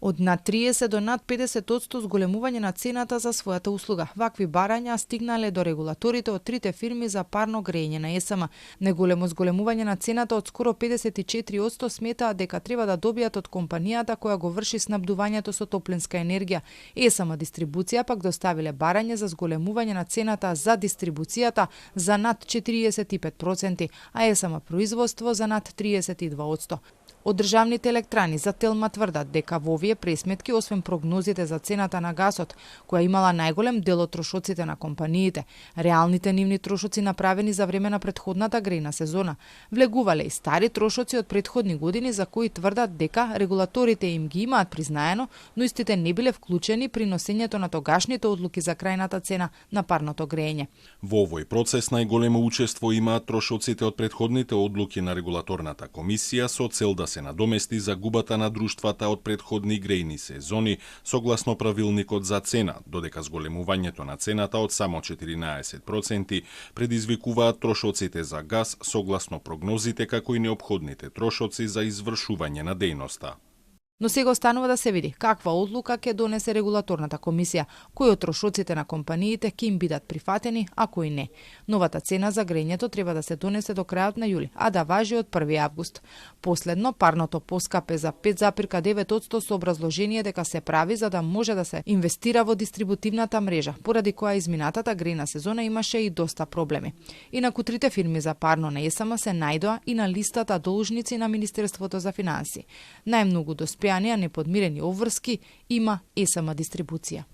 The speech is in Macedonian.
од над 30 до над 50% зголемување на цената за својата услуга. Вакви барања стигнале до регулаторите од трите фирми за парно грејење на ЕСМ. Неголемо зголемување на цената од скоро 54% сметаат дека треба да добијат од компанијата која го врши снабдувањето со топлинска енергија. ЕСМ Дистрибуција пак доставиле барање за зголемување на цената за дистрибуцијата за над 45%, а ЕСМ Производство за над 32%. Од државните електрани за Телма тврдат дека во овие пресметки, освен прогнозите за цената на гасот, која имала најголем дел од трошоците на компаниите, реалните нивни трошоци направени за време на претходната грејна сезона, влегувале и стари трошоци од претходни години за кои тврдат дека регулаторите им ги имаат признаено, но истите не биле вклучени при носењето на тогашните одлуки за крајната цена на парното грејење. Во овој процес најголемо учество имаат трошоците од претходните одлуки на регулаторната комисија со цел да се надомести загубата на друштвата од претходни грејни сезони согласно правилникот за цена, додека зголемувањето на цената од само 14% предизвикуваат трошоците за газ согласно прогнозите како и неопходните трошоци за извршување на дејноста. Но сега останува да се види каква одлука ќе донесе регулаторната комисија, кои од трошоците на компаниите ќе им бидат прифатени, а кои не. Новата цена за грејњето треба да се донесе до крајот на јули, а да важи од 1 август. Последно, парното поскапе за 5,9% со образложение дека се прави за да може да се инвестира во дистрибутивната мрежа, поради која изминатата грејна сезона имаше и доста проблеми. Инаку трите фирми за парно на ЕСМ се најдоа и на листата должници на Министерството за финансии. Најмногу неподмирени обврски има ЕСМ Дистрибуција.